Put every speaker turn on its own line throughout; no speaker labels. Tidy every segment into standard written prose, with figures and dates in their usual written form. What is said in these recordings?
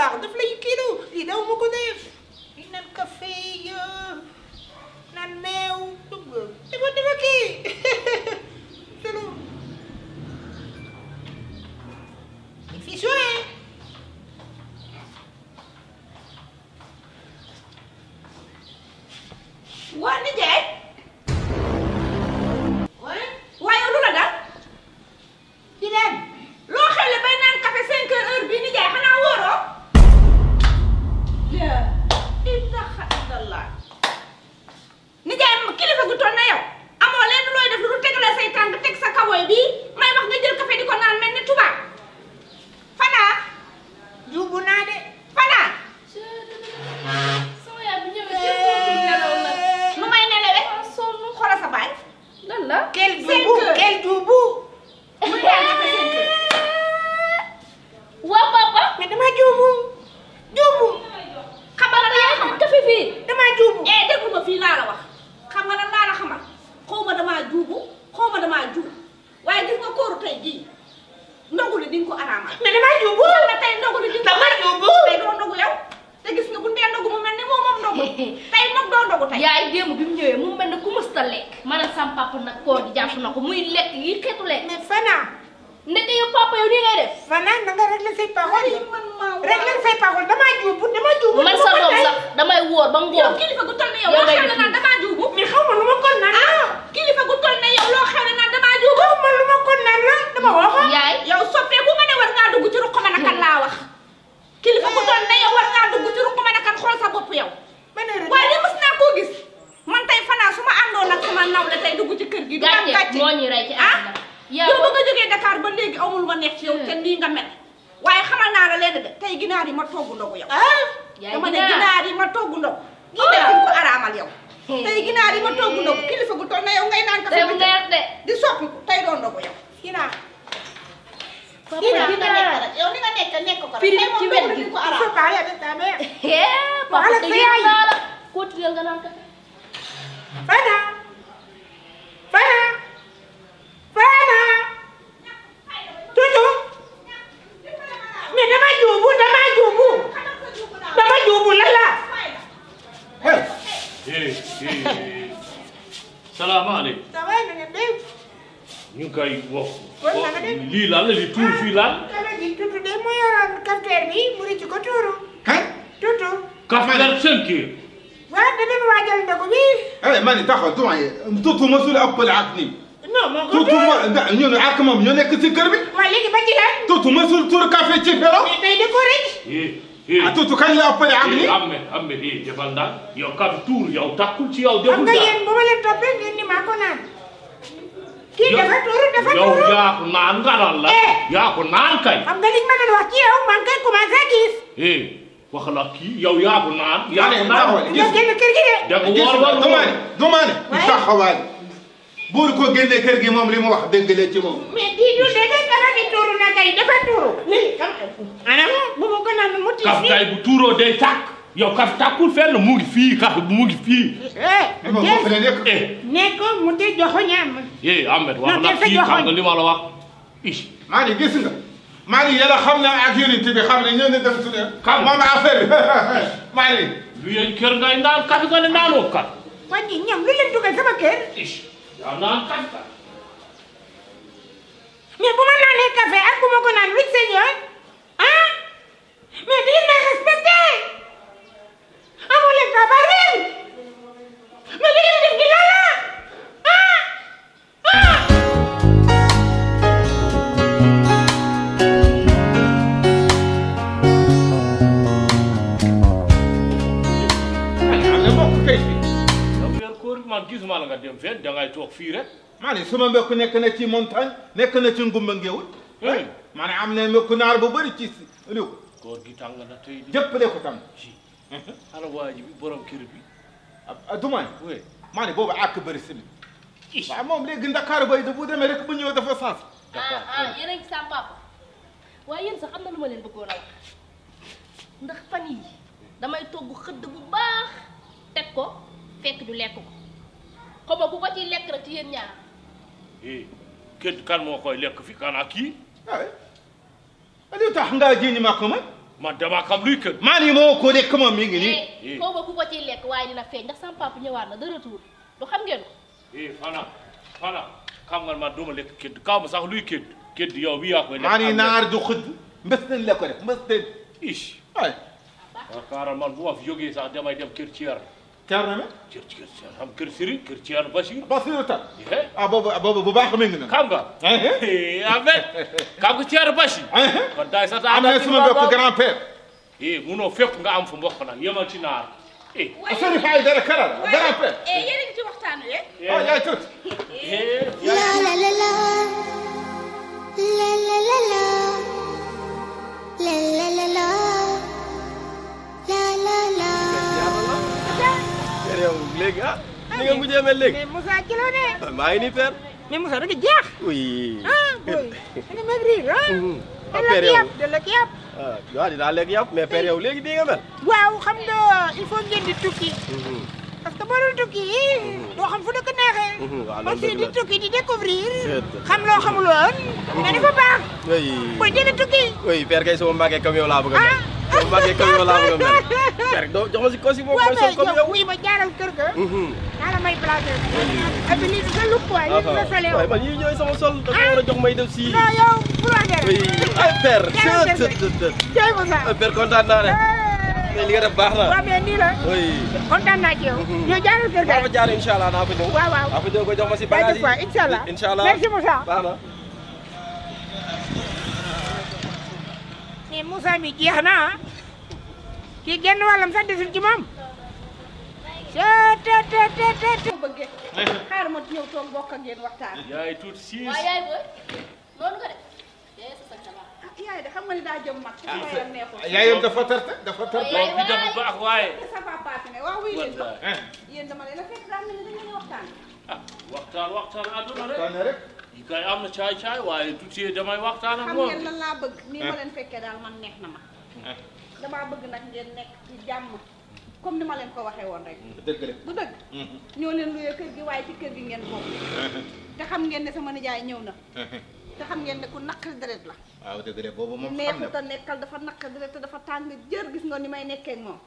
laax daf lay kilo lii daw ma ko def di naan café naan meew dugg dafa kii solo il fait chaud waa nijaay waaye lu la dal di leen loo xewle bay naan café 5 heures bii nijaay xanaa wóoroo la ilaha illallah nijaay kilifa gu toll na yow amoo leen looy def lu tegale say tànk teg sa kawoy bii may wax nga jël café di ko naan mel ni tubaab fanaa juubu naa de fanaa Quel dubu mu naan café 5 heures
waaw papa
mais dama juubu
xamal la yaay xam café fii
dama juubu
déglu ma fii laa la wax xam nga lan laa la xamal xaw ma damaa juubu xaw ma damaa juub waaye gis nga kóoru tey jii ndogu li di nga ko araamal
mais dama juubu
na tey ndogu li di nga
dama juubu
tey doo ndogu yow te gis nga bu ndee ndogu mu mel ni moom ndogu tey moom doo ndogu tey
yaay démb bi mu ñëwee mu mel ne ku mës ta lekk maanaam sam papa nag koor gi jàpp na ko muy lekk yi xeetu lekk
mais Fana
ndeke yow papa yow nii ngay def
Fana na nga régler say paroles régler say paroles dama juubu
man sa doom sax damay wóor ba ngoon
yow kilifa gu toll ne yow loo xew ne naan damaa juubu
mais xaw ma lu ma ko naan
kilifa gu toll ne yow loo xew ne naan damaa juubu
xaw ma lu ma ko naan la dama waxoon
yaay
yow soppeeku nga ne war ngaa dugg ci ruq ma nakan laa wax kilifa gu toll ne yow war ngaa dugg ci ruq ma nakan xool sa bopp yow waaye li mës naa koo gis man tey Fana su ma àndoon nag sama nawle tey dugg ci kër gi du am gàcce
moo ñuy rey ci àddina
yow ba nga jógee Dakar ba léegi amul ma neex ci yow te nii nga mel waaye xamal naa la leen de tey ginaar yi ma togg ndogu yow dama ne ginaar yi ma togg ndogu gi def ko araamal yow tey ginaar yi ma togg ndogu kilifa gu toll ne yow ngay naan café
bu neex de
di soppi tey doon ndogu yow
Sina
Sina bi nga nekk rek yow ni nga nekk ko rek
Firi
tey moom
ci
ndogu
wet gi.
di ko araamal
sokaya de ta mère
papa
Wala
te
sa
yéen
yaay.
naa la continuer nga naan café
Fana tutu mais dama juubu lala
salaamaaleykum.
ça va na nga def
ñu ngi koy wax.
Kon na nga def.
lii lan la lii tuur fii lan.
dama ji tutu de moo yoroon cafetière bi mu ci ko tuuru tutu
cafetière 5 heures.
waaw da doon waajal ndogu bi
mani taxaw doyen tuutu mosul ëppale ak nii.
non moo ko
tuutu ñun ak moom ñoo nekk ci kër bi.
waa léegi ba ci lan
tuutu mosul tuur café ci vélo.
mais tey de ko rek
tuutu kañ la ëppale ak nii.
am na defal ndànk yow café tuur yow takkul ci yow
xam
deful
nga
ndànk.
yéen bu ma leen toppee ngeen ni maa ko naan kii dafa tuuru
yow yaa ko naan nga naan la. yaa ko naan kay.
xam nga liñ ma doon wax ci yow maa ngi koy commencé a gis
wax la kii yow yaa ko naan. yaa ko naan
nga génn kër gi de
da nga war
dumaane taxawaay buur ko génne kër gi moom li mu wax dégg la ci moom.
mais kii du dégg dafa di tuuru na kay dafa tuuru lii kam anam bu ma ko naan mu tiis
kaf kay bu tuuroo day tàkk yow kaf tàkkul fenn mu ngi fii kaf mu ngi fii.
moom moo fi ne nekk.
nekk mu di joxo ñaam
Ahmed wax na fii xam nga li ma la wax.
maa ni gis nga maa ni yàlla xam na ak unité bi xam ne ñoo ne dem suñu. xam moom affaire bi maa ni.
lu yéen kër ngay naan kaf nga ne naanoo kat.
waa ji ñoom lu leen dugal sama kër
yaa naan kaf kat.
mais bu ma naanee café ak bu ma ko naan luñ seen yoon mais di ma respecté amu leen papa réew mais li ngeen def gi lan la
man gisuma la nga dem fenn dangay toog fii rek.
maa ni suma mbokk nekk na ci montagne nekk na ci ngumba ngéwul. maanaam am na mbokk naar bu bëri ci réew.
koor gi tàng na tey de.
jëpp de ko tàng.
ala waa ji bi borom kër bi.
Dumaay.
oui
maa ni boobu àkk bëri si waaw moom léegi Ndakaaru bay bu demee rek bu ñëw dafa sens.
yéen a ngi sa papa waaye yéen sax am na lu ma leen bëggoon a wax ndax fan yi damay togg xëdd bu baax teg ko fekk du lekk ko xaw ma ku ko ciy lekk rek ci yéen ñaar.
kenn kan moo koy lekk fi kana kii.
waaw li tax ngaa jéem ma ko man.
man dama xam luy kër.
maa nii moo ko lekk moom mi ngi nii.
xaw ma ku ko ciy lekk waaye dina feeñ ndax sama papa ñëwaat na de retour du xam ngeen ko.
Fana xam nga man duma lekk kédd kaw ma sax luy kédd yow bi yaa koy lekk.
maa nii naar du xëdd mbës nañ la ko def mbës nañ.
ish.
waay.
waaw kaaral man bu ma fi jógee sax damay dem kër Thier.
Thier na ma.
kër xam kër Serigne kër Thier Bachir.
Bachir tam. ah boobu bu baax mi ngi na.
xam nga. amet xam nga Thier Bachir. kon daay sax
am na suma mbokk grand père.
munoo fépp nga am fu mbokk nag yemal ci naar.
sori fay dara kala grand père.
yéen a ngi ci waxtaan wi.
yaay tut.
la la la la la la la la la la la la la la
yow léegi ni nga mujjee mel léegi.
mais Moussa ci la ne.
maa ngi nii père.
mais Moussa da nga jeex.
oui.
boy da nga maigrir
père yow
de la yàpp.
waaw dinaa lekk yàpp mais père yow léegi di nga mel.
waaw xam nga il faut ngeen di tukki. parce que boo doon tukki doo xam fu dëkk neexee.
waaw
aussi di tukki di découvrir.
c'est
xam loo xamuloon. mais dafa baax.
oui.
booy jënd tukki.
oui père kay sama màggee comme yow laa bëgg a mel. sama màggee comme yow laa bëgg a mel. père doo jox ma si kosi boobu mooy sol comme yow.
oui ma jaaral kër ga. naa la may placé. et puis lii sa look quoi lii la solee
waaye man yii ñooy sama sol da nga war a jox may def si.
non yow pour wax dëgg.
oui ay père.
tey Moussa.
père kontaan naa ne. mais li nga def baax na.
waaw mais nii la.
oui.
kontaan naa ci yow. ñoo jaaral kër ga.
maa fa jaar incha allah naa fa ñëw.
waaw waaw
naa fa ñëw ko jox ma si bagage yi.
incha allah
incha allah
merci Moussa.
baax na.
mais Moussa mi jeex na kii genn wàllam sax desul ci moom. bëggee xaar ma ñëw toog bokk ak yéen waxtaan.
yaay tuuti siis.
waaw yaay booy noonu nga def sa sa
yaay de xam nga ni daa jëm mag. sama yaram neexul.
yaayam dafa tarte dafa tarte.
doom bi dafa baax waaye.
sa papa ne waaw wuy leen ko. yéen dama leen a fekk daa mel ni da ngeen waxtaan.
waxtaan àdduna rek.
waxtaan rek.
yi kay am na caay waaye tuuti damay waxtaan ak
xam
moom.
ngeen lan laa bëgg nii ma leen fekkee daal man neex na ma. damaa bëgg nag ngeen nekk ci jàmm comme ni ma leen ko waxee woon rek.
dëgg la
bu dëgg. ñoo leen luyee kër gi waaye ci kër gi ngeen bokk. te xam ngeen ne sama nijaay ñëw na. te xam ngeen ne ku naqari deret la.
waaw dëgg la boobu moom xam na
neexut a nekkal dafa naqari deret te dafa tàng jër gis nga ni may nekkee ak moom.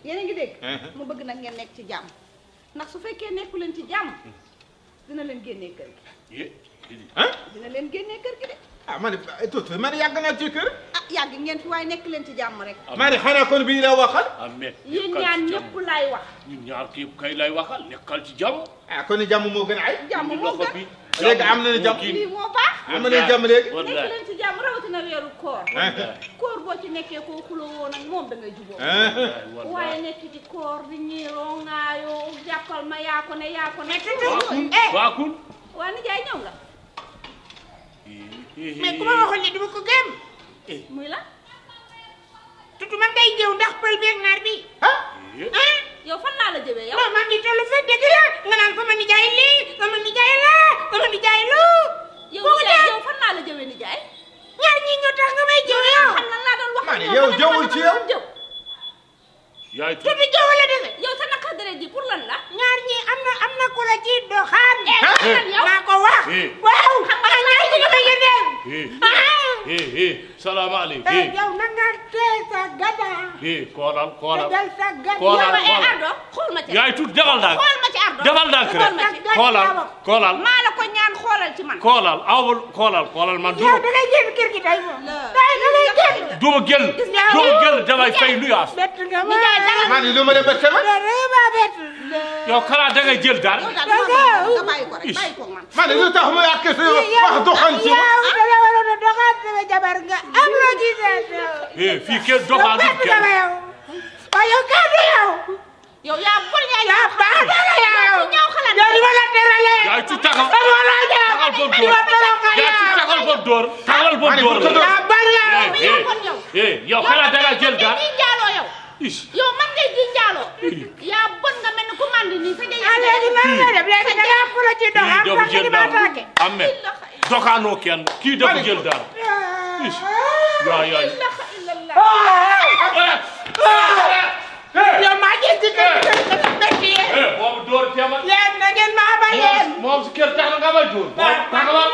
yéen a ngi dégg. mu bëgg nag ngeen nekk ci jàmm ndax su fekkee nekku leen ci jàmm dina leen génnee kër gi. dina leen génnee kër gi de.
ah man tuuti man yàgg naa ci kër.
ah yàgg ngeen fi waaye nekk leen ci jàmm rek.
maa ne xanaa kon bii la waxal.
amet
yéen ñaan ñëpp laay wax.
ñun ñaar kii kay lay waxal nekkal ci jàmm.
ah kon jàmm moo gën a ay.
jàmm moo
loxo
gën
bi.
léegi am na jàmm.
lii moo baax.
am na jàmm léegi.
nekk leen ci jàmm rawatina weeru koor. koor boo ci nekkee koo xuloo woon ak moom da ngay jubóo. waaye nekk ci koor di ñiiroo ŋaayoo jàppal ma yaa ko ne yaa ko ne.
waakul.
waa nijaay ñëw nga. mais ku ma waxoon ne duma ko gëm. muy la. tutu man ngay jëw ndax pël beeg naar bi. yow fan laa la jëwee yow. non man di tollu fa dëgg la nga naan sama nijaay lii sama nijaay laa sama nijaay loo. yow fan laa la jëwee nijaay. ñaar ñii ñoo tax nga may jëw yow. xam lan laa doon wax.
man yow jëwul ci yow.
yaay
tutu jëw la defe. yow sa naqar deret ji pour lan la. ñaar ñii am na ku la ci doxaan. maa ko wax. waaw xam nga ñaar ñi nga yëndeel.
salaamaaleykum.
yow na nga tee sa gada.
koolal.
tegal sa gada. xool ma ci.
yaay tuuti defal ndànk.
xool ma ci Ardo.
defal ndànk rek. xoolal.
maa la ko ñaan xoolal ci man.
xoolal man.
yow da ngay génn kër gi tey moom. da ngay génn.
du ma génn damay fay lu yaas.
bett nga ma.
maa ni lu ma la bett ma.
yow xanaa da ngay jël daal.
nga bàyyi ko rek bàyyi ko man.
maa ni lu tax mu yàq sa wax doxal ci ma.
yow da la waroon a doxal sama jabar nga am loo gisee.
fii kenn doxaanu kenn.
waaw yow kàddu yow. yow yaa bon yaa baax dara yow. yow li ma la teralee.
yaa ci taxal bon dóor. taxal bon dóor.
yaa ban yow.
yow xanaa da nga jël daal.
yow man ngay ji njaaloo. yaa bon nga mel ni ku mandi nii sa jëy. léegi nan nga def léegi da ngaa fula ci doxam sax nga di ma attaqué.
amme doxaanoo kenn kii dafa jël daal. yaay.
yow maa jël ci kër gi.
boobu dóor teema.
yéen na ngeen maa ba yéen.
moom si kër tax na nga may dóor. taxawal.